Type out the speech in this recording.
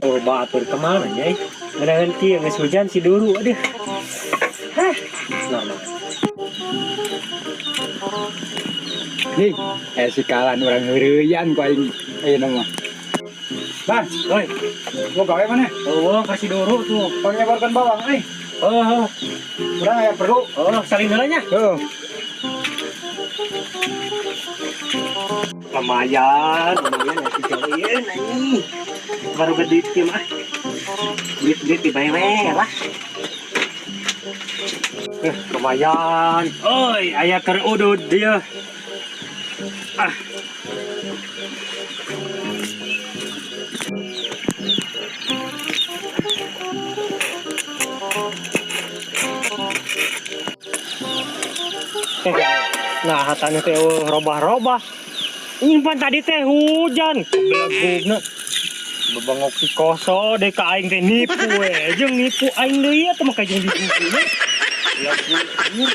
Oh, batur kemana nya? Ngeunaheun kieu geus hujan si duru aduh. Hah. Nah, nah. Nih, si kalan urang heureuyan ku aing ayeuna mah. Bang, Oi, mau gawe mana? Oh, kasih duru tuh. Pang nyebarkan bawang euy. Oh, oh, Urang aya perlu. Oh, salin heula nya. Heuh. Lumayan, lumayan ya si jauhin anjing. Baru gede kieu mah. Duit-duit dibayar lah. Lumayan. Oi, aya keur udud dia. Ah. Nah, hatanya teh eueuh robah-robah. Nyimpan tadi teh hujan. Belegugna. Bebengok si koso deh ka aing teh nipu we. Jeung nipu aing deui atuh mah jeung dibungkunya. Belegug.